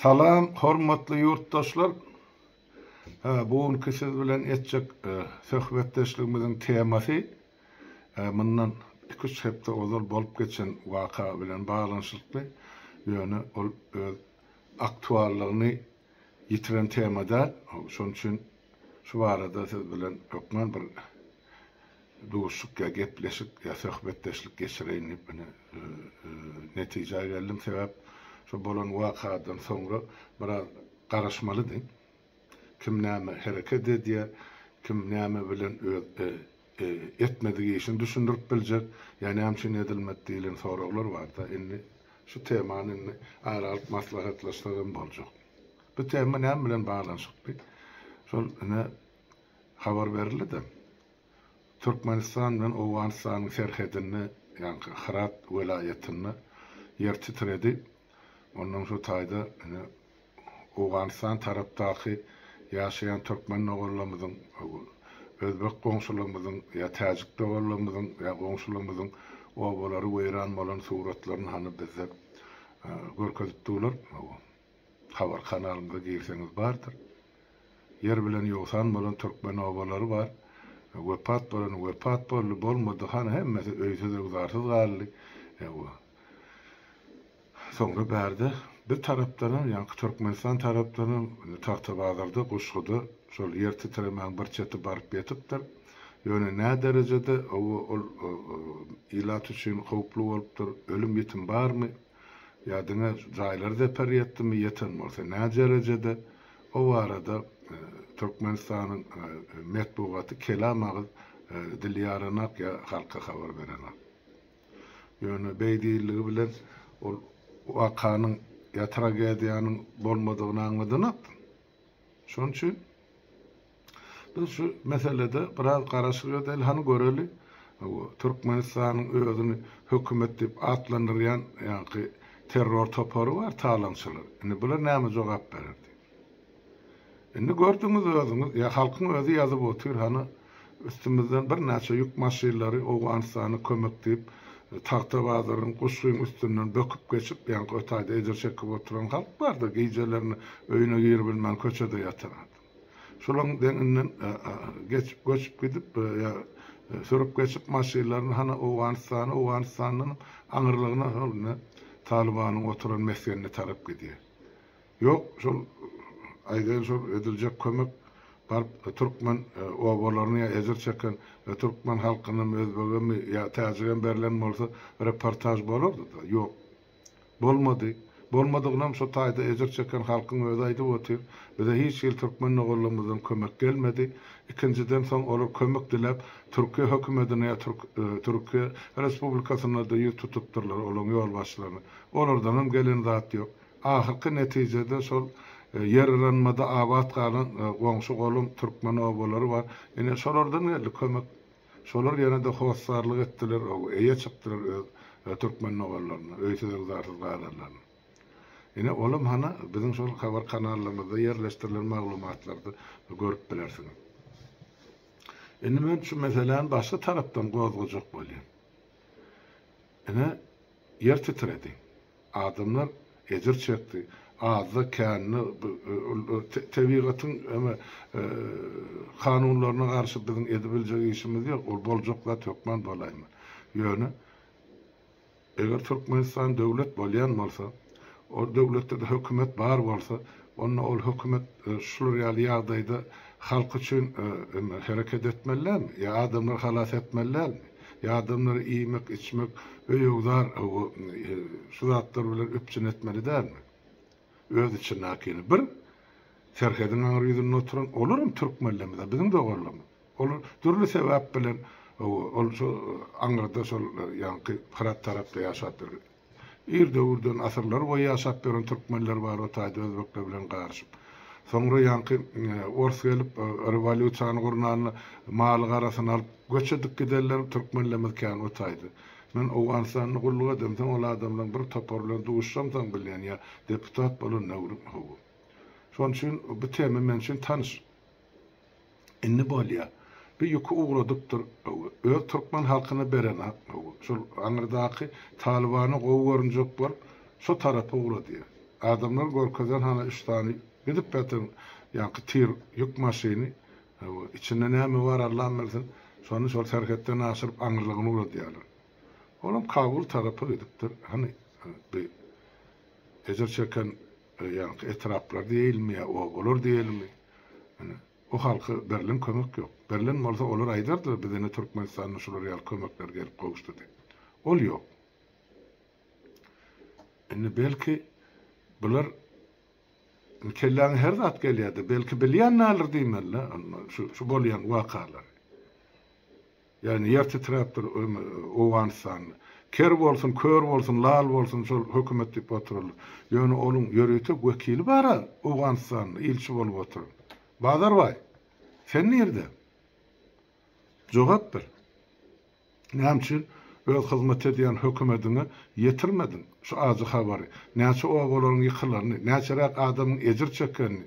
Salam hormatly ýurtdaşlar. Bu günki siz bilen etjek söhbetdeşligimiziň temasy mundan iki-üç hepde ozal bolup geçen waka bilen baglanyşykly. Ýöne ol öz aktuallygyny ýitiren tema däl. Şonuň üçin şu barada siz bilen hökman bir duşuşyk ýa gepleşik ýa söhbetdeşlik geçireýin diýip ine netijä geldim. Sebäp şo bolan wakadan soňra biraz garaşmalydy. Kim näme hereket edýär, kim näme bilen öz etmedik işini düşündirip biljek ýa näme üçin edilmedi diýlen soraglar barda. Indi şu temany indi ara alyp maslahatlaşsak hem boljak. Bu tema näme bilen baglanyşykly? Şol ine Habar berildi-de, Türkmenistan bilen Owganystanyň serhedinde, ýaňky Hyrat welaýatynda ýer titredi. Ondan şo taýda ine Owganystan tarapdaky ýaşaýan türkmen doganlarymyzyň, özbek goňşularymyzyň ýa täjik doganlarymyzyň ýa goňşularymyzyň obalary weýran bolan suratlaryny hany bizde görkezip durlar. Habar kanalymyza girseňiz bardyr. Ýer bilen ýogsan bolan türkmen obalary bar. Wepat bolany wepat boldy, bolmady hany hemmesi öýsüz-öwzarsyz galdy. Ewa. Soňra bärde bir tarapdanam ýaňky Türkmenistan tarapdanam indi Tagtabazarda, Guşguda şol ýer titremäň bir çeti baryp ýetipdir. Ýöne nä derejede oba ol ilat üçin howply bolupdyr, ölüm-ýitim barmy? Ýa diňe jaýlara zeper ýetdimi, ýeten bolsa näderejede, o barada Türkmenistanyň metbugaty kelam agyz dil ýaranok ýa halka habar berenok. Ýöne beý diýildigi bilen ol wakanyň ýa tragediýanyň bolmadygyny aňladanok. Şonuň üçin Biz şu meselede biraz garaşyk edeli, hany göreli, Türkmenistanyň özüni hökümet diýip atlandyrýan ýaňky terror topary bar, talaňçylar. Indi bular näme jogap berer diýip. Indi gördüňiz özüňiz, ýa halkyň özi ýazyp otyr, hany üstümizden birnäçe ýük maşynlary Owganystana kömek diýip, Tagtabazaryň, Guşgyň üstünden böküp geçip, ýaňky ötaýda ejir çekip oturan halk bar-da, gijelerine öýüne giribilmän köçede ýatan adam. Şolaryň deňinden geçip, göçüp gidip, ýa sürüp geçip maşynlaryny hany Owganystana, Owganystandanam aňyrlygyna şol ine Talybanyň oturan mesgenine tarap gidýär. Ýok, şol aýdaýyn şol ediljek kömek baryp türkmen obalaryna ýa ejir çeken türkmen halkynam, özbegemi ýa täjigem berlen bolsa reportaž bolardy-da. Ýok. Bolmady. Bolmadygynam şo taýda ejir çeken halkyň özi aýdyp otyr. Bize hiç hili türkmen doganlarymyzdan kömek gelmedi. Ikinjiden soň olar kömek diläp Türkiýe hökümedine ýa Türkiýe Respublikasynada ýüz tutupdyrlar olaň ýolbaşçylaryna. Olardanam gelen zat ýok. Ahyrky netijede şol ýer yranmada abat galan goňşy-golam türkmen obalary bar. Ine şolardan geldi kömek. Şolar ýene-de hossarlyk etdiler, eýe çykdylar öz türkmen doganlaryna, öýsüz-öwzarsyz galanlaryna. Ine, olam hany biziň şol habar kanallarymyzda ýerleşdirilen maglumatlarda görüp bilersiňiz. Indi men şu meseläni başga tarapdan gozgajak bolýan. Ine, ýer titredi. Adamlar ejir çekdi. Azda kände tebigatyň eme kanunlaryna garşy biziň edibiljek işimiz ýok. Ol boljak zat hökman bolaýmaly. Ýöne eger Türkmenistan döwlet bolýan bolsa, ol döwletde-de hökümet bar bolsa, onda ol hökümet şular ýaly ýagdaýda halk üçin eme hereket etmeli dälmi? Ýa adamlary halas etmeli dälmi? Ýa adamlary iýmek, içmek, öý-öwzar şu zatlar bilen üpjün etmeli dälmi? Öz içindäkini bir serhediň aňry ýüzünde oturan olaram türkmenlerimiz-ä, biziň doganlarymyz. Olar dürli sebäp bilen ol şo aňyrda şol ýaňky Hyrat tarapda ýaşap ýör. Ir döwürden asyrlar boýy ýaşap ýören türkmenler bar o taýda özbekler bilen garyşyp. Soňra ýaňky ors gelip rewolýusiýany gurnanda maly garasyny alyp göç edip gidenler türkmenlerimiz kän o taýda. Men Owganystanda gulluk edemsoň ol adamlaryň bir topary bilen duşamsoň bilýän ýa deputat bolan döwrüm hawa. Şonuň üçin bu tema men üçin tanyş. Indi bolýa. Bir ýüki ugradypdyr. Öz türkmen halkyna berenak. Şol aňyrdaky Talybana gowy görünjek bolup, şo tarapa ugradýar. Adamlar görkezen hana üç sany gidip ýatan ýaňky tir ýük maşyny, içinde näme bar Allam bilsin, şony şol serhetden aşyryp aňyrlygyna ugradýarlar. Olam Kabul tarapa gidipdir. Hany bi ejir çeken ýaňky etraplar diýeýinmi ýa obalar diýelimi? Ine, o halka berlen kömek ýok. Berlen bolsa olar aýdardylar bize ine Türkmenistanda şular ýaly kömekler gelip gowuşdy diýip. Ol ýok. Indi belki bular kelläňe her zat gelýärdi. Belki bilýän däldir diýmeli-dä şu şu bolýan wakalary. Ýagny ýer titräpdir Owganystanda. Ker bolsun, kör bolsun, lal bolsun şol hökümet diýip oturarlar. Ýöne onuň ýörite wekili bar-a Owganystanda ilçi bolup oturan. Bazarbaý, sen nirde? Jogap ber. Näme üçin öz hyzmat edýän hökümediňe ýetirmediň şu ajy habary? Näçe obalaryň ýykylanyny, näçeräk adamyň ejir çekenini,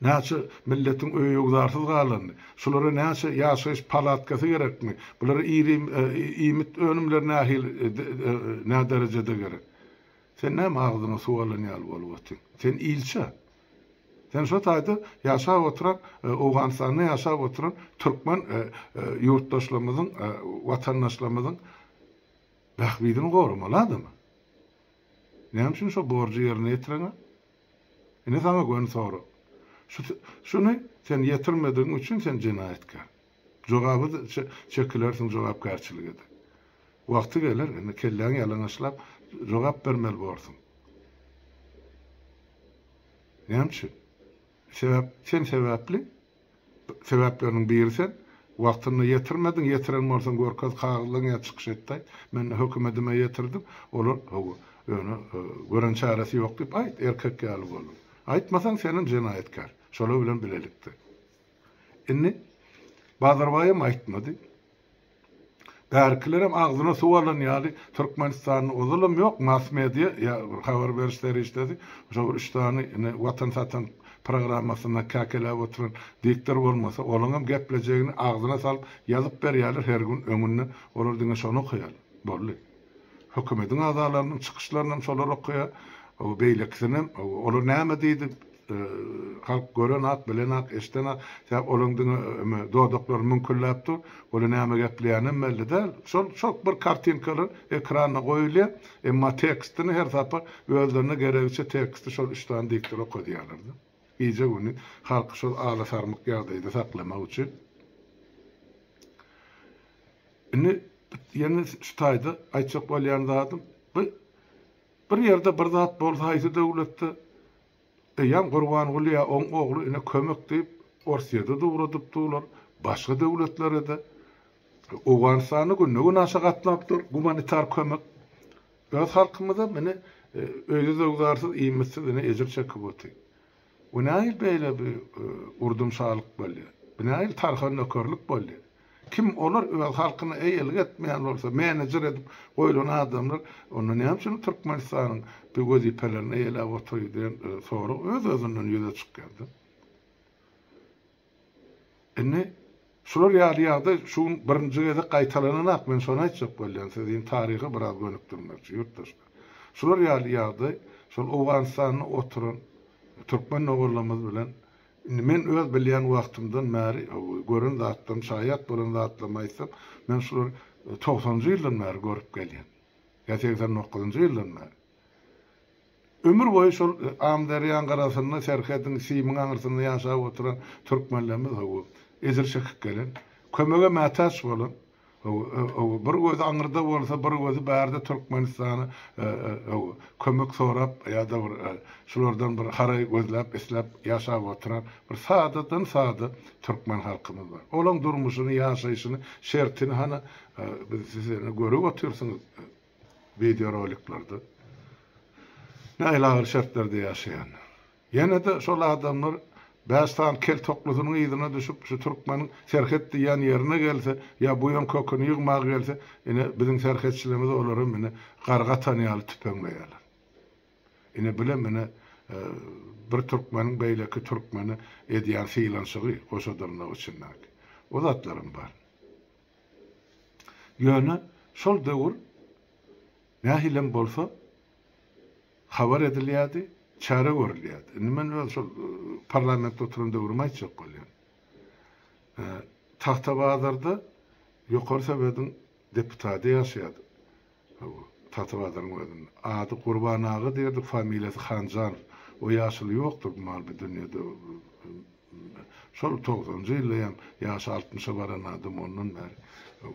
näçe milletiň öý-öwzarsyz galanyny, şulara näçe ýaşaýyş palatkasy gerekmi, bulara iri iýmit önümleri nähili, näderejede gerek? Sen näme agzyňa suw alan ýaly bolup otyň? Sen ilçi. Sen şo taýda ýaşap oturan, Owganystanda ýaşap oturan türkmen ýurtdaşlarymyzyň, watandaşlarymyzyň bähbidini goramaly adamy. Näme üçin şo borjy ýerine ýetireňok? Ine saňa göni sorag. Şu şuny sen ýetirmedigiň üçin sen jenaýatkär. Jogaba çekilersiň jogapkärçilige-de. Wagty geler, indi kelläňi ýalaňaçlap jogap bermeli borsuň. Näme üçin? Sebäp, sen sebäpli, sebäpleriniň biri sen, wagtynda ýetirmediň, ýetiren bolsaň görkez kagyzlaryňy ýa çykyş et-de aýt, men hökümedime ýetirdim, olar, hawa, ýöne gören çäresi ýok diýip aýt, erkek ýaly bol. Aýtmasaň senem jenaýatkär, şolar bilen bilelikde. Indi Bazarbaýam aýtmady. Bärkilerem agzyna suw alan ýaly Türkmenistanda ozalam ýok mass media ýa bir habar beriş serişdesi şo bir üç sany ine watan satan programmasynda käkeläp oturan diktor bolmasa olaňam geplejegini agzyna salyp ýazyp berýärler her gün öňünde olar diňe şony okaýarlar boldy. Hökümediň agzalarynyň çykyşlarynam şolar okaýar, beýlekisinem, olar näme diýdi, halk görenak, bilenak, eşdenak, sebäp olaryň diňe dodaklary müňkülläp dur, olar näme gepleýänem belli däl. Şol şol bir kartinkalar ekranda goýulýar, emma tekstini her sapar özlerine geregiçe teksti şol üç sany diktor okadýarlar-da. Gije-gündiz halky şol ala-sarmyk ýagdaýda saklamak üçin. Indi ýene şu taýda aýtjak bolýan zadym, bu bir ýerde bir zat bolsa haýsy döwletde eýýäm Gurbanguly ýa oň ogly ine kömek diýip Orsýede-de ugradyp durlar, başga döwletlere-de. Owganystanda günde-günaşa gatnap dur gumanitar kömek. Öz halkymyzam ine öýsüz-öwzarsyz, iýmitsiz ine ejir çekip otyr. Bu nähili beýle bir urdum şalyk bolýar? Bu nähili tarhan nökerlik bolýar? Kim olar öz halkyna eýelik etmeýän bolsa, menejer edip goýlan adamlar, onda näme üçin Türkmenistanyň bu wezipelerini eýeläp otyr diýen sorag öz-özünden ýüze çykýar-da. Indi şular ýaly ýagdaý şu gün birinji gezek gaýtalananak, men şony aýtjak bolýan, sizi indi taryha biraz gönükdirmekçi, ýurtdaşlar. Şular ýaly ýagdaý şol Owganystanda oturan türkmen doganlarymyz bilen indi men öz bilýän wagtymdan bäri gören zatlarym, şaýat bolan zatlarymy aýtsam, men şulary togsanynjy ýyldan bäri görüp gelýän. Ýa 89-njy ýyldan bäri. Ömür boýy şol Amyderýaň gyrasynda, serhediň, simiň aňyrsynda ýaşap oturan türkmenlerimiz hawa, ejir çekip gelen, kömege mätäç bolan, hawa, bir gözi aňyrda bolsa, bir gözi bärde Türkmenistana hawa, kömek sorap ýa-da bir şulardan bir haraý gözläp, isläp ýaşap oturan bir sadadan-sada türkmen halkymyz bar. Olaň durmuşyny, ýaşaýşyny, şertini hany biz siz indi görüp otyrsyňyz. Wideoroliklerde nähili agyr şertlerde ýaşaýan. Ýene-de şol adamlar bäş sany kel toklusynyň yzyna düşüp, şu türkmeniň serhet diýýän ýerine gelse, ýa buýan köküni ýygmaga gelse, ine, biziň serhetçilerimiz olaram ine, garga atan ýaly tüpeňleýärler. Ine, bilem ine, bir türkmeniň beýleki türkmene edýän sylanyşygy goşa dyrnak içindäki. O zatlaram bar. Ýöne şol döwür nähilem bolsa. Habar edilýärdi, çäre görülýärdi. Indi men öz şol parlamentde oturan döwrümi aýtjak bolýan. Tagtabazarda Ýokary Sowetiň deputady ýaşaýardy. Hawa, Tagtabazaryň özünde. Ady Gurban aga diýerdik, familiýasy Hanjanow. O ýaşuly ýokdur bu mahaly bu dünýede. Şol togsanjy ýylda hem ýaşy altmyşa baran adam ondan bäri ol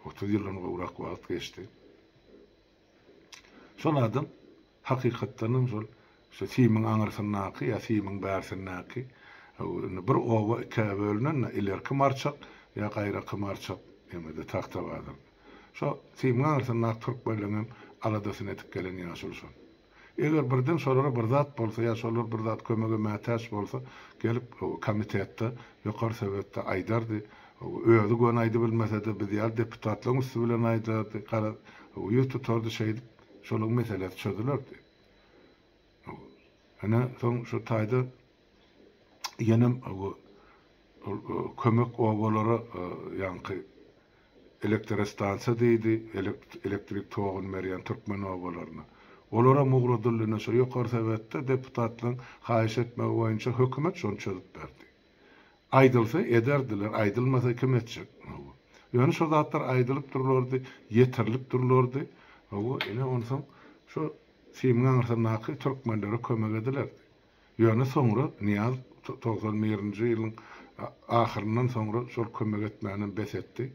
30 ýyldan gowrak wagt geçdi. Şol adam hakykatdan hem şol şu simiň aňyrsyndaky ýa simiň bärsindäki indi bir oba ikä bölünen ilerki Marçak ýa gaýraky Marçak ýa-da Tagtabazar. Şo simiň aňyrsyndaky türkmenleň hem aladasyny edip gelen ýaşuly şol. Eger birden şolara bir zat bolsa ýa şolar bir zat kömege mätäç bolsa, gelip komitetde, Ýokary Sowetde aýdardy. Özi göni aýdybilmese-de, biz ýaly deputatlaryň üsti bilen aýdardy. Garaz, ýüz tutardy, şeýdip, şolaryň meselesi çözülerdi. Ine, soň şu taýda ýenem ol kömek obalara ýaňky Elektrostansiýa diýdi, elektrik toguny berýän türkmen obalaryna. Olaram ugradyldy, ine şo Ýokary Sowetde deputatlaryň haýyş etmegi boýunça hökümet şony çözüp berdi. Aýdylsa ederdiler, aýdylmasa kim etjek? Hawa. Ýöne şo zatlar aýdylyp durlardy, ýetirilip durlardy. Hawa, ine onsoň şo simiň aňyrsyndaky türkmenlere kömek edilerdi. Ýöne soňra Nyýaz 91-nji ýylyň ahyryndan soňra şol kömek etmänem bes etdi.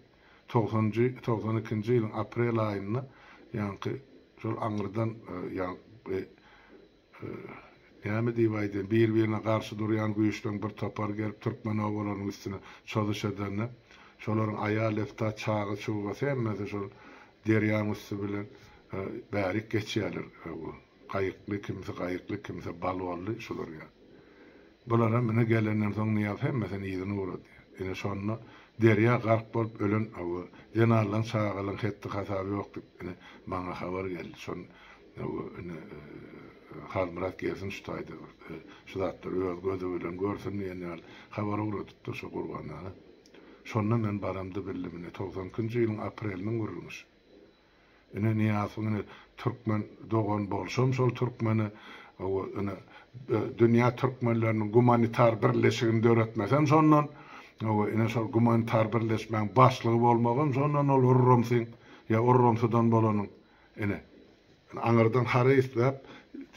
Togsanjy, 92-nji ýylyň aprel aýynda ýaňky şol aňyrdan ýaňky näme diýip aýdaýyn, bir-birine garşy durýan güýçleň bir topary gelip türkmen obalarynyň üstüne çozuş edende, şolaryň aýal-eftat, çaga-çugasy hemmesi şol derýaň üsti bilen bärik geçýärler. Gaýykly, kimsi gaýykly, kimsi balonly şular ýaly. Bularam ine gelenden soň Nyýaz hemmesini yzyna ugradýar. Ine şonda derýa gark bolup ölen hawa, zenanlaň, çagalaň hetdi-hasaby ýok diýip ine maňa habar geldi. Şon hawa ine Halmyrat gelsin şu taýda bir şu zatlary öz gözi bilen görsün diýen ýaly habar ugradypdyr şo Gurban aga. Şonda men baramda bildim ine 92-nji ýylyň apreliniň gürrüňi şu. Ine Nyýazowyň ine türkmen dogan bolşam şol türkmene hawa ine dünýä türkmenleriniň gumanitar birleşigini döretmesem şondan hawa ine şol gumanitar birleşmäň başlygy bolmagam şondan ol urramsyň ýa urramsydan bolanyň ine aňyrdan haraý isläp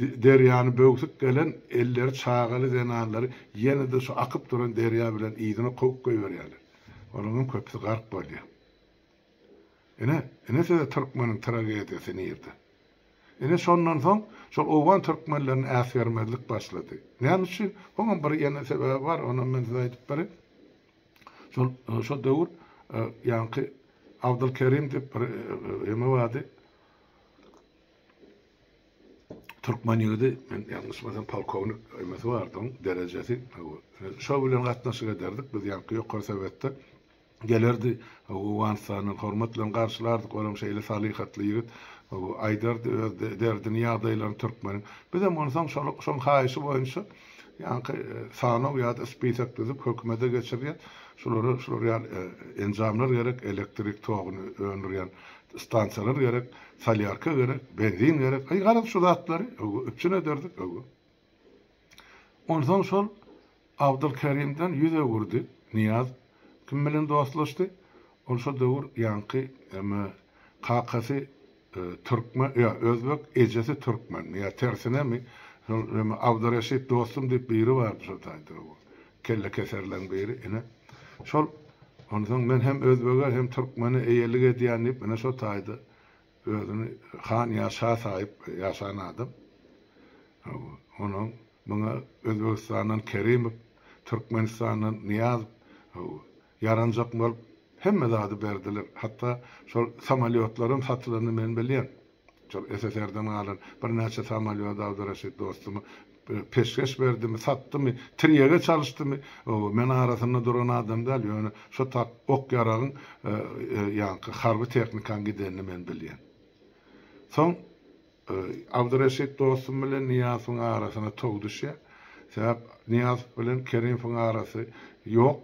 derýany böwsüp gelen elleri çagaly zenanlary ýene-de şu akyp duran derýa bilen yzyna kowup goýberýärler olaryňam köpüsi gark bolýar. Ine, ine size türkmeniň tragediýasy nirde. Ine şondan soň şol owgan türkmenlerini äsgermezlik başlady. Näme üçin? Oňam bir ýene sebäbi bar, onam men size aýdyp bereýin. Şol şo döwür ýaňky Abdylkerim diýip bir eme bardy. Türkmen ýigidi, men ýalňyşmasam polkownik emesi bardy oň derejesi. Şo bilen gatnaşyk ederdik biz ýaňky ýokary sowetde. Gelerdi, Owganystandan hormat bilen garşylardyk, olam şeýle salyhatly ýigit, aýdardy öz derdini, ýagdaýlaryny türkmeniň. Bizem onsoň şol şoň haýyşy boýunça ýaňky sanaw ýa-da spisok düzüp hökümete geçirýär. Şulara şular ýaly enjamlar gerek, elektrik toguny öndürýän stansiýalar gerek, solýarka gerek, benzin gerek. Aý garaz şu zatlary üpjün ederdik. Onsoň şol Abdylkerimden ýüz öwürdi. Nyýaz kim bilen dostlaşdy? Ol şo döwür ýaňky eme kakasy türkmen ýa özbek, ejesi türkmen ýa tersinemi şol eme Abdyreşit dostum diýip biri bardy şo taýda kelle keserleň biri ine şol onsoň men hem özbege hem türkmene eýelik edýän diýip ine şo taýda Özüni han ýa şa saýyp ýaşan adam. Onuň muňa Özbegistandan Kerimow, Türkmenistandan Nyýazow ýaranjak bolup hemme zady berdiler. Hatda şol samolýotlaram satylanyny men bilýän. Şol SSR-den galan birnäçe samolýody Abdyreşit dostuma peşgeş berdimi, satdymy, tirýege çalyşdymy, men arasynda duran adam däl, ýöne şo tak ok-ýaragyň, ýaňky harby tehnikaň gidenini men bilýän. Soň Abdyreşit dostum bilen Nyýazowyň arasyna tow düşýär. Sebäp Nyýazow bilen Kerimowyň arasy ýok,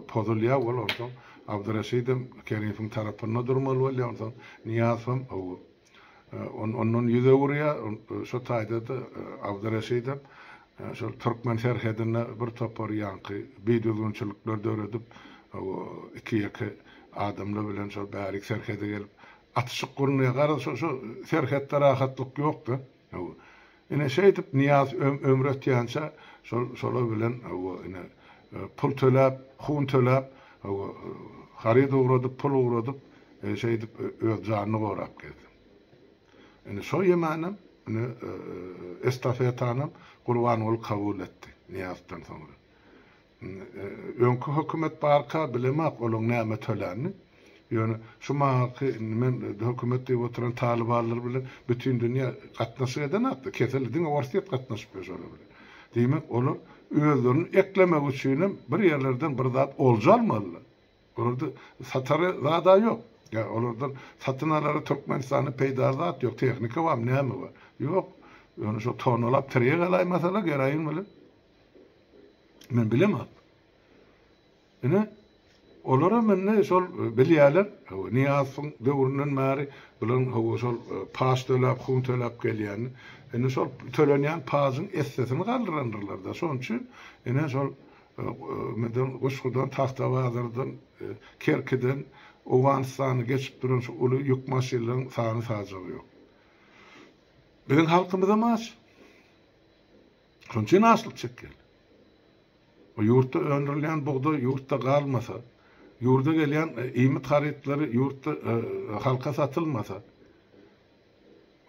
pozulýar, ol onsoň Abdyreşidem Kerimowyň tarapynda durmaly bolýar, onsoň Nyýazowam. Ondan ýüz öwürýär. Şo taýda-da Abdyreşidem şol türkmen serhedinde bir topar ýaňky bidüzgünçilikler döredip, iki-ýeke adamlar bilen şol bärik serhede gelip atyşyk gurnaýar. Garaz, şo şo serhetde rahatlyk ýok-da. Ine, şeýdip Nyýaz ömri ötýänçä şol şolar bilen ine pul töläp, hun töläp, haryt ugradyp, pul ugradyp, şeýdip öz janyny gorap gezdi. Indi şo ýemänem, ine estafetanam Gurbanguly kabul etdi Nyýazowdan soňra. Öňki hökümet barka bilemok olaň näme tölänini. Ýöne şu mahalky indi men hökümet diýip oturan talybanlar bilen bütin dünýä gatnaşyk edenokda, keseli diňe Orsýet gatnaşyp ýör şolar bilen. Diýmek olar özlerini eklemek üçinem bir ýerlerden bir zat olja almalylar. Olarda satara zada ýok. Ýa olardan satyn alara Türkmenistanda peýdaly zat ýok. Tehnika barmy, näme bar? Ýok. Ýöne şo tonalap tirýek alaýmasalar geroin bilen. Men bilemok. Ine, olaram indi şol bilýärler. Nyýazowyň döwründen bäri bularyň hawa şol paç töläp, hun töläp gelýänini. Indi şol tölenýän pajyň essesini galdyrandyrlar-da. Şonuň üçin ine şol Meden Guşgudan, Tagtabazardan, Kerkiden Owganystana geçip duran şu uly ýük maşynlaryň sany-sajagy ýok. Biziň halkymyzam aç. Şonuň üçin açlyk çekýärler. O ýurtda öndürilýän bugdaý ýurtda galmasa, ýurda gelýän iýmit harytlary ýurtda halka satylmasa,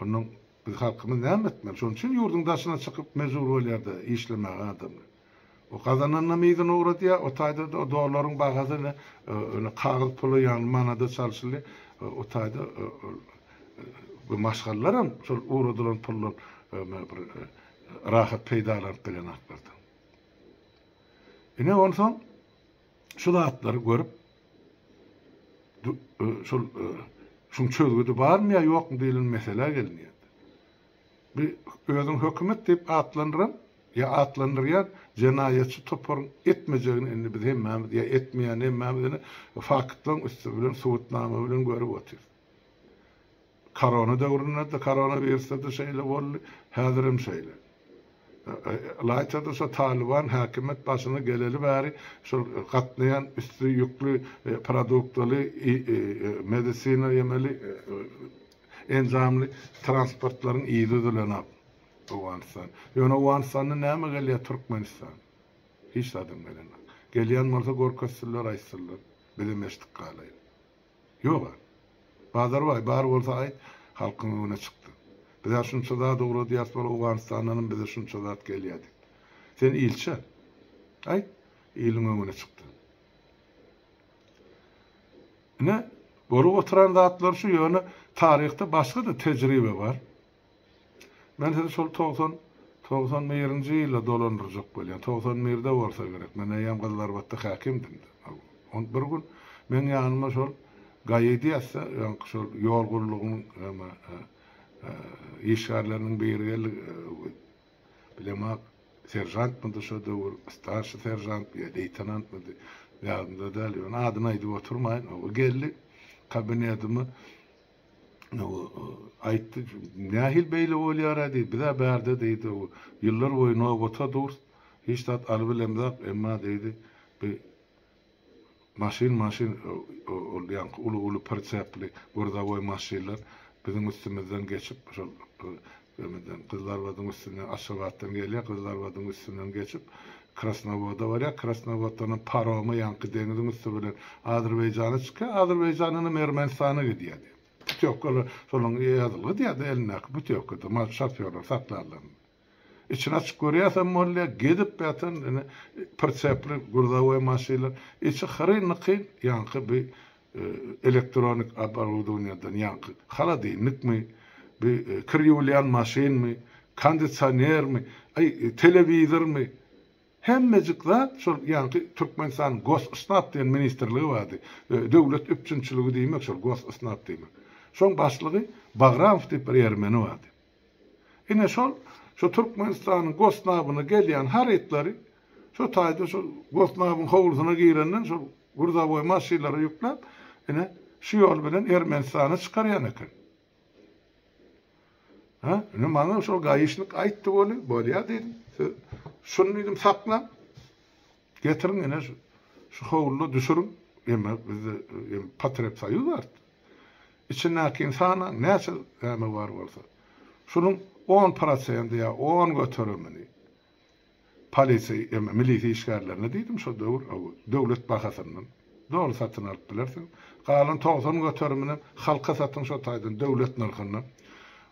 ondan biz halkymyz näme etmeli? Şonuň üçin ýurduň daşyna çykyp mejbur bolýar-da işlemäge adamlar. O gazananam yzyna ugradýar, o taýda-da o dollaryň bahasy ine, ine kagyz pula ýagny manada çalşylýar. O taýda bu maşgalalaram şol ugradylan puldan bir rahat peýdalanyp bilenoklar-da. Ine onsoň şu zatlary görüp şol şuň çözgüdi barmy ýa ýokmy diýlen meselä gelinýär. Bir özüň hökümet diýip atlandyran ýa atlandyrýan jenaýatçy toparyň etmejegini indi biz hemmämiz ýa etmeýän hemmämiz ine faktlaryň üsti bilen subutnama bilen görüp otyrys. Korona döwründe-de koronawirusda-da şeýle boldy, häzirem şeýle. Ylaýta-da şo Talyban häkimiýet başyna geleli bäri şol gatnaýan üsti ýükli produktaly medisina ýemeli enjamly transportlaryň yzy üzülenok Owganystan. Ýöne Owganystandan näme gelýär Türkmenistan? Hiç zadam gelenok. Gelýän bolsa görkezsinler, aýtsynlar. Bizem eşidip galaýyl. Ýog-a. Bazarbaý, bar bolsa aýt, halkyň öňüne çykdy. Biz-ä şunça zat ugradýas, bol Owganystandanam bize şunça zat gelýär diýip. Sen ilçi. Aýt, iliň öňüne çykdy. Ine, bolup oturan zatlar şu, ýöne taryhda başga-da tejribe bar. Men sizi şol 90, 91-nji ýyla dolandyrjak bolýan. 91-de bolsa gerek. Men eýýäm Gyzylarbatda häkimdim. On bir gün meň ýanyma şol GAI diýýäs-de, ýaňky şol ýol gullugynyň işgärleriniň biri geldi. Bilemok, seržantmydy şo döwür, starşy seržantmy ýa leýtenantmydy, ýadymda däl, ýöne adyny aýdyp oturmaýyn. O geldi kabinetime, aýtdy, nähili beýle bolýar-a diýdi, biz-ä bärde diýdi, ýyllar boýy nobata durus, hiç zat alybilemzok, emma diýdi, bi Maşyn maşyn ol ýaňky uly uly pritsepli gurzawoý maşynlar biziň üstümizden geçip şol nämeden Gyzylarbadyň üstünden Aşgabatdan gelýär Gyzylarbadyň üstünden geçip Krasnowoda barýar Krasnowoddanam paroma ýaňky deňiziň üsti bilen Azerbaýjana çykýar Azerbaýjandanam Ermenistana gidýär diýýär. Putýowkalar şolaryň ýazylgy diýýär-de elindäki putýowkada şofýorlar saklarlar. Içini açyp görýäsem bolýar, gezip ýatan ine prisepli gruzowoý maşynlar, içi hyryn-nykyn ýaňky bi elektronik oborudowaniýadan ýaňky holodilnikmi, bi kir ýuwulýan maşynmy, kondisionermi, aý telewizormy, hemmejik zat şol ýaňky Türkmenistanyň Gossnab diýen ministrligi bardy. Döwlet üpjünçiligi diýmek şol Gossnab diýmek. Şoň başlygy Bagramow diýip bir ermeni bardy. Ine şol, şu Türkmenistanyň Gosnabyna gelýän harytlary şo taýda şol Gosnabyň howlusyna girenden şol gruzawoý maşynlara ýükläp, ine şu ýol bilen Ermenistana çykarýan eken. Ha, indi maňa şol gaýyşnik aýtdy weli, bolýa diýdim. Siz şuny diýdim saklaň. Getiriň ine şu şu howluda düşüriň. Emme bizde em potreb soýuz bar. Içindäkini sanaň, näçe näme bar bolsa. Şunuň on prosendi ýa on göterimini polisiýa emme milisiýa işgärlerine diýdim şo döwür döwlet bahasyndan doly satyn alyp bilersiňiz. Galan 90 göterimini halka satyň şo taýdan döwlet nyrhyndan.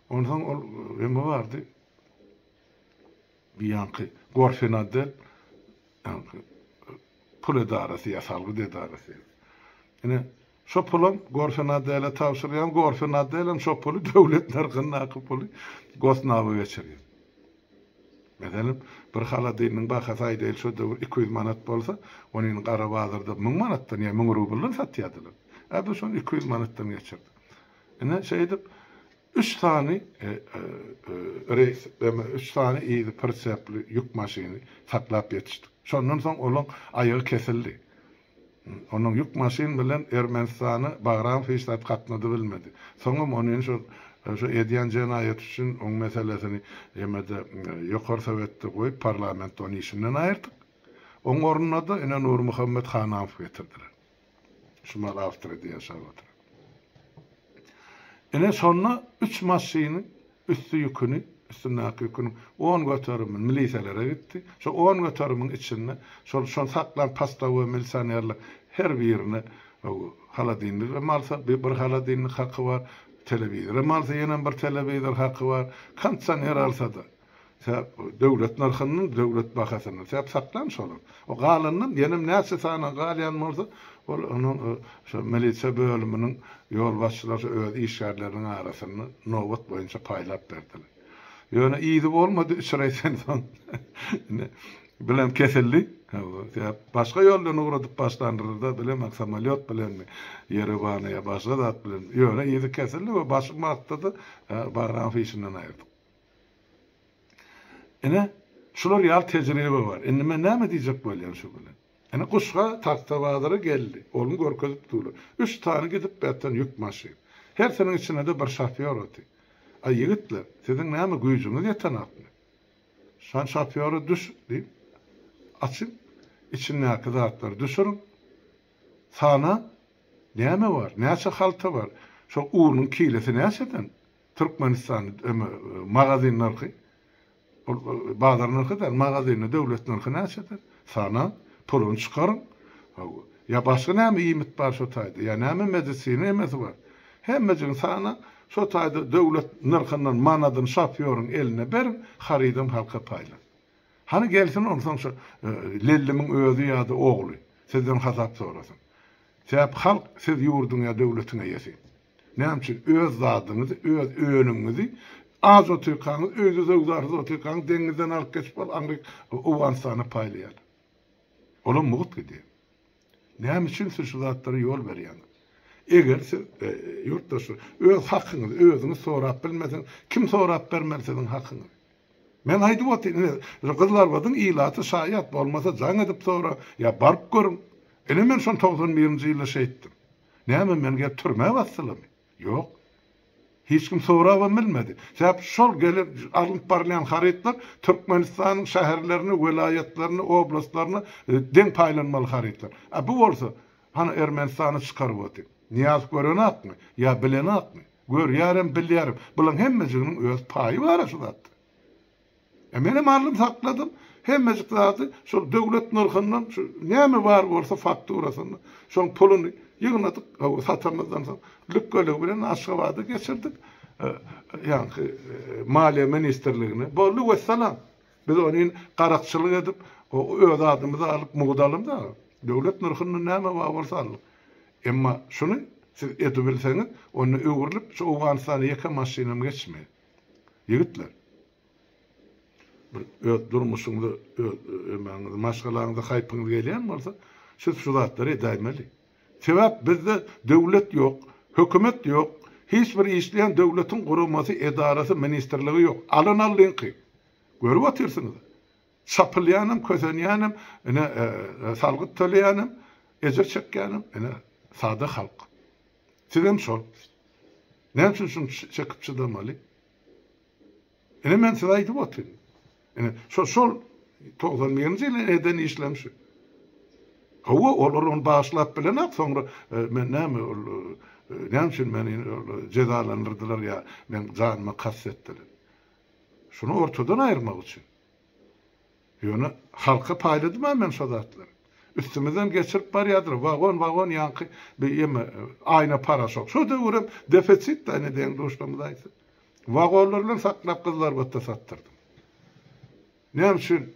Onsoň ol emme bardy. Ýaňky Gorfinadel ýaňky pul edarasy ýa salgyt edarasy. Ine şo pulam Gorfinadele tabşyrýan, Gorfinadelem şo puly döwlet nyrhyndaky puly Gosnaba geçirýär. Meselem, bir holodilniň bahasy aýdaýly şo döwür 200 manat bolsa, ony indi gara bazarda 1000 manatdan ýa 1000 rubldan satýardylar. A biz şony 200 manatdan geçirdik. Ine şeýdip üç sany reýs, üç sany yzy prisepli ýük maşyny saklap ýetişdik. Şondan soň olaň aýagy kesildi. Onuň ýük maşyn bilen Ermenistana Bagramow hiç zat gatnady bilmedi. Soňam ony şo şo edýän jenaýaty üçin oň meselesini ýemede Ýokary Sowetde goýup parlamentde ony işinden aýyrdyk. Oň ornuna-da ine Nurmuhammet Hanamow getirdiler. Şumal Awstriýada ýaşap otyr. Ine şonda üç maşynyň üsti ýüküni, üstündäki ýüküniň on göterimi miliselere gitdi. Şo on göterimiň içinde şol şony saklan postowoý milisionerler her birine holodilnigem alsa bir bir holodilnik haky bar, telewizorem alsa ýenem bir telewizor haky bar, kondisioner alsa-da. Sebäp döwlet nyrhyndan, döwlet bahasyndan. Sebäp saklan şolar. O galandan ýenem näçe sany galýan bolsa, ol onuň şo milisiýa bölüminiň ýolbaşçylary öz işgärleriniň arasynda nobat boýunça paýlap berdiler. Ýöne yzy bolmady, üç reýsden soň indi bilen kesildi. Sebäp başga ýoldan ugradyp başlandyrdy-da, bilemok, samolýot bilenmi, Ýerewana ýa başga zat bilen. Ýöne yzy kesildi we başym wagtda-da Bagramowy işinden aýyrdyk. Ine, şular ýaly tejribe bar. Indi men näme diýjek bolýan şu bilen? Ine, Guşga Tagtabazara geldi. Oluny görkezip durlar. Üç sany gidip ýatan ýük maşyn. Hersiniň içinde-de bir şofýor otyr. Aý, ýigitler, siziň näme güýjüňiz ýetenokmy? Şan şofýora düş diýip, açyň, içindäki zatlary düşüriň. Sana näme bar, näçe halta bar? Şo unuň kilesi näçeden? Türkmenistan magazin nyrhy ol bazar nyrhy däl magazinde döwlet nyrhy näçedir sana puluny çykaryň hawa ýa başga näme iýmit bar şo taýda ýa näme medisina emesi bar hemmejigini sana şo taýda döwlet nyrhyndan manadyny şofýoryň eline beriň harydam halka paýlan hany gelsin onsoň şo lellimiň özi ýa-da ogly sizden hasap sorasyn sebäp halk siz ýurduň ýa döwletiň eýesi. Näme üçin öz zadyňyzy, öz önümiňizi aç otyrkaňyz, öýde söwdasyz otyrkaňyz deňizden alyp geçip ol aňryk Owganystana paýlaýarlar. Olam mugt gidýär. Näme üçin siz şu zatlara ýol berýäňiz? Eger siz e, ýurtdaşlar öz hakyňyzy özüňiz sorap bilmeseňiz, kim sorap bermeli siziň hakyňyzy? Men aýdyp otyryn, ine, Gyzylarbadyň ilaty şaýat, bolmasa jaň edip sora, ýa baryp görüň. Ine men şony 91-nji ýylda şeýtdim. Näme meni gelip türmä basdylarmy? Ýok. Hiç kim sorabam bilmedi. Sebäp şol gelip alnyp barylýan harytlar Türkmenistanyň şäherlerine, welaýatlaryna, oblastlaryna e, deň paýlanmaly harytlar. A bu bolsa hany Ermenistana çykaryp otyr. Nyýazow görenakmy ýa bilenakmy? Görýärem, bilýärem. Bularyň hemmejiginiň öz paýy bar-a şu zatda. E menem aldym sakladym. Hemmejik zady şol döwlet nyrhyndan şu näme bar bolsa fakturasyny, şoň puluny ýygnadyk, satamyzdan soň lükgeligi bilen Aşgabada geçirdik. E, ýaňky e, maliýe ministrligine. Boldy wessalam. Biz ony garakçylyk edip, öz adymyza alyp mugt alynda. Döwlet nyrhyndan näme bar bolsa aldyk. Emma şuny siz edibilseňiz, onda öwrülip şu Owganystana ýeke maşynam geçmeýär. Ýigitler, bir öz durmuşyňyza, öz ömäňize, maşgalaňyza haýpyňyz gelýän bolsa, siz şu zatlary edäýmeli. Sebäp bizde döwlet ýok, hökümet ýok, hiç bir işleýän döwletiň guramasy, edarasy, ministrligi ýok. Alan allyňky. Görüp otyrsyňyz. Çapylýanam, kösenýänem, ine, salgyt töleýänem, ejir çekýänem, ine, sada halk. Sizem şol. Näme üçin şuny çekip çydamaly? Ine men size aýdyp otyryn. Ine şo şol 91-nji ýyl eden işlem şu. Hawa, olar ony bagyşlap bilenok, soňra men näme ol näme üçin meni jezalandyrdylar ýa meň janyma kast etdiler. Şuny ortadan aýyrmak üçin. Ýöne halka paýladym-a men şo zatlary. Üstümizden geçirip barýardylar, wagon-wagon ýaňky bir ýeme aýna paraşok. Şo döwürem defesit-dä ine deň-duşlarymyz aýtsa. Wagonlar bilen saklap Gyzlarbatda satdyrdym. Näme üçin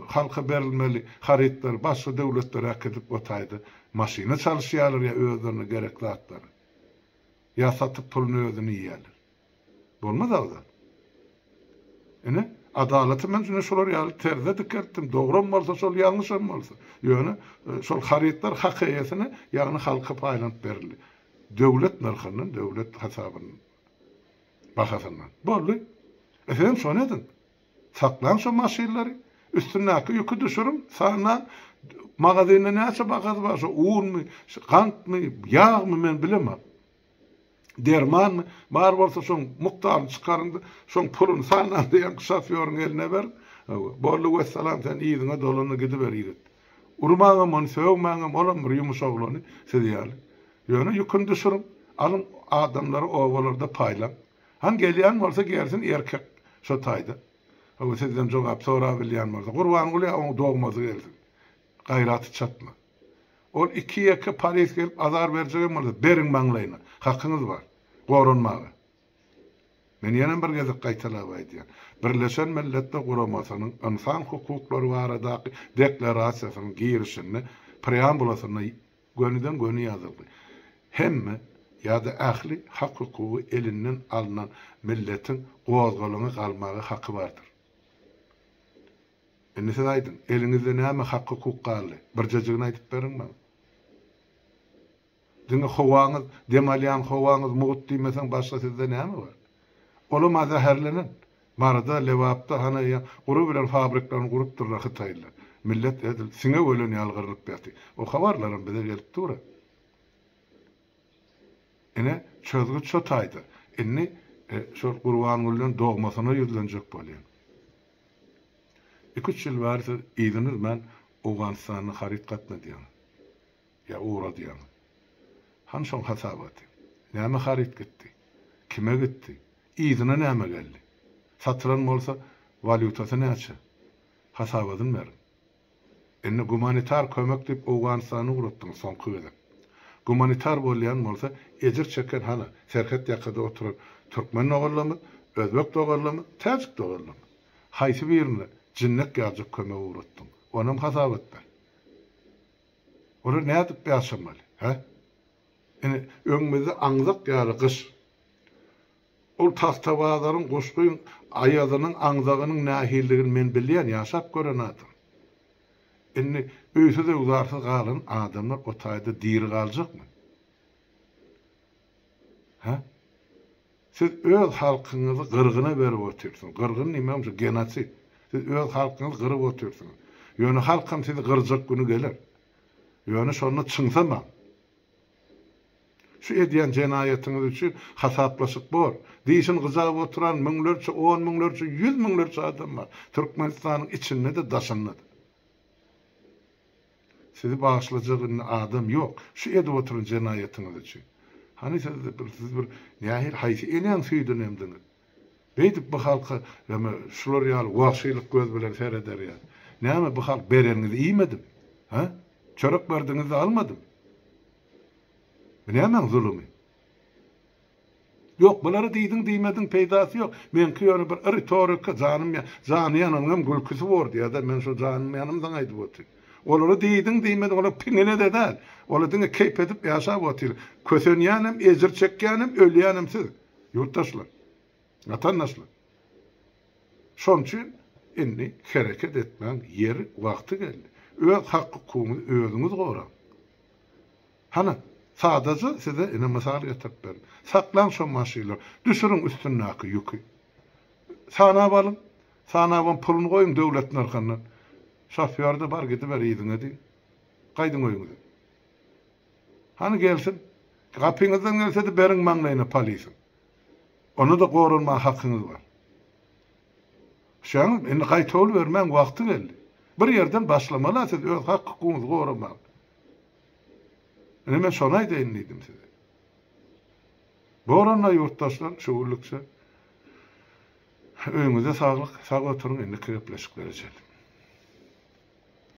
halka berilmeli harytlary başga döwletlere äkidip o taýda maşyna çalyşýarlar ýa özlerine gerek zatlary. Ýa satyp puluny özüni iýýärler. Bolmaz o zat. Ine, adalaty men ine şolar ýaly terzde dikeltdim. Dogram bolsa şol ýalňyşam bolsa. Ýöne şol harytlar hak eýesine, ýagny halka paýlanyp berildi. Döwlet nyrhyndan, döwlet hasabyndan, bahasyndan. Boldy. E sizem şony ediň. Saklaň şo maşynlary. Üstündäki ýüki düşüriň, sanaň. Magazynda näçe bahasy bar, şo unmy, gantmy, ýagmy men bilemok. Dermanmy, bar bolsa şoň mukdaryny çykaryň-da, şoň puluny sanaň diýen şofýoryň eline beriň. Hawa, boldy wessalam, sen yzyňa dolan-da gidiber ýigit. Urmaňam ony, sögmäňem, olam bir ýumuş oglany siz ýaly. Ýöne ýüküni düşüriň, alyň adamlary obalarda paýlaň. Han gelýän bolsa gelsin erkek şo taýda. Hawa, sizden jogap sorabilýän bolsa, Gurbanguly ýa oň dogmasy gelsin. Gaýraty çatma. Ol iki-ýeke polis gelip azar berjegem bolsa, beriň maňlaýyna. Hakyňyz bar. Goranmaga. Men ýenem bir gezek gaýtalap aýdýan. Birleşen Milletler Guramasynyň Ynsan hukuklary baradaky Deklarasiýasynyň girişinde, preambulasynda gönüden-göni ýazylgy. Hemme ýa-da ähli hak-hukugy elinden alnan milletiň gozgalaňa galmaga haky bardyr. Indi siz aýdyň, eliňizde näme hak-hukuk galdy? Birjejigini aýdyp beriň maňa. Diňe howaňyz, dem alýan howaňyz mugt diýmeseň başga sizde näme bar? Olam-a zäherlenen. Maryda, Lebapda hana ýa gury bilen fabriklerini gurupdyrlar hytaýlylar. Millet edil siňek ölen ýaly gyrlyp ýatyr. O habarlaram bize gelip dur-a. Ine, çözgüt şo taýda. Indi şol Gurbangulydan dogmasyna ýüzlenjek bolýan. Iki-üç ýyl bäri siz yzyny üzmän Owganystana haryt gatnadýaňyz. Ýa ugradýaňyz. Hany şoň hasabaty? Näme haryt gitdi? Kime gitdi? Yzyna näme geldi? Satylan bolsa, walýutasy näçe? Hasabatyny beriň. Indi gumanitar kömek diýip Owganystana ugratdyňyz soňky gezek. Gumanitar bolýan bolsa ejir çeken hana serhet ýakada oturan türkmen doganlarymyz, özbek doganlarymyz, täjik doganlarymyz. Haýsy birine jinnek ýaljak kömek ugratdyň? Onam hasabat ber. Olar nädip ýaşamaly, hä? Ine öňümizde aňzak ýaly gyş. Ol Tagtabazaryň guşgyň aýazynyň aňzagynyň nähilidigini men bilýän, ýaşap gören adam. Indi öýsüz-öwzarsyz galan adamlar o taýda diri galjakmy? Hä? Siz öz halkyňyzy gyrgyna berip otyrsyňyz. Gyrgyn diýmegim şu genosid. Siz öz halkyňyzy gyryp otyrsyňyz. Ýöne halkam sizi gyrjak güni geler. Ýöne şonda çyňsamaň. Şu edýän jenaýatyňyz üçin hasaplaşyk bor. Dişini gyjap oturan müňlerçe, on müňlerçe, ýüz müňlerçe adam bar. Türkmenistanyň içinde-de, daşynda-da. Sizi bagyşlajak indi adam ýok. Şu edip oturan jenaýatyňyz üçin. Hany siz bir, siz bir nähili, haýsy enäň süýdüni emdiňiz? Beýdip bu halka näme şular ýaly wagşylyk göz bilen sereder ýaly. Näme bu halk bereniňizi iýmedimi? Hä? Çörek berdiňiz-de almadymy? Bu nämäň zulumy? Ýok, bulary diýdiň diýmediň peýdasy ýok. Meňki ýöne bir ritorika, janym jany ýananyňam gülküsi bor diýýär-de, men şo janym ýanymdan aýdyp otyryn. Olary diýdiň diýmediň olar piňine-de däl. Olar diňe keýp edip ýaşap otyr. Kösenýänem, ejir çekýänem, ölýänem siz, ýurtdaşlar, watandaşlar. Şonuň üçin indi hereket etmäň ýeri, wagty geldi. Öz hak-hukugyňyzy özüňiz goraň. Hany, sadaja size ine mysal getirip berdim. Saklaň şo maşynlary, düşüriň üstündäki ýüki. Sanap alyň, sanabam puluny goýuň döwlet nyrhyndan. Şofýor-da bar gidiber yzyňa diý. Gaýdyň öýüňize. Hany gelsin. Gapyňyzdan gelse-de beriň maňlaýyna polisiň. Onda-da goranmaga hakyňyz bar. Düşýäňizmi? Indi gaýtawul bermäň wagty geldi. Bir ýerden başlamaly-a siz öz hak-hukugyňyzy goramaga. Ine men şony aýdaýyn diýdim size. Bor onda ýurtdaşlar, şu günlükçe. Öýüňize saglyk, sag oturyň, indiki gepleşiklere çenli.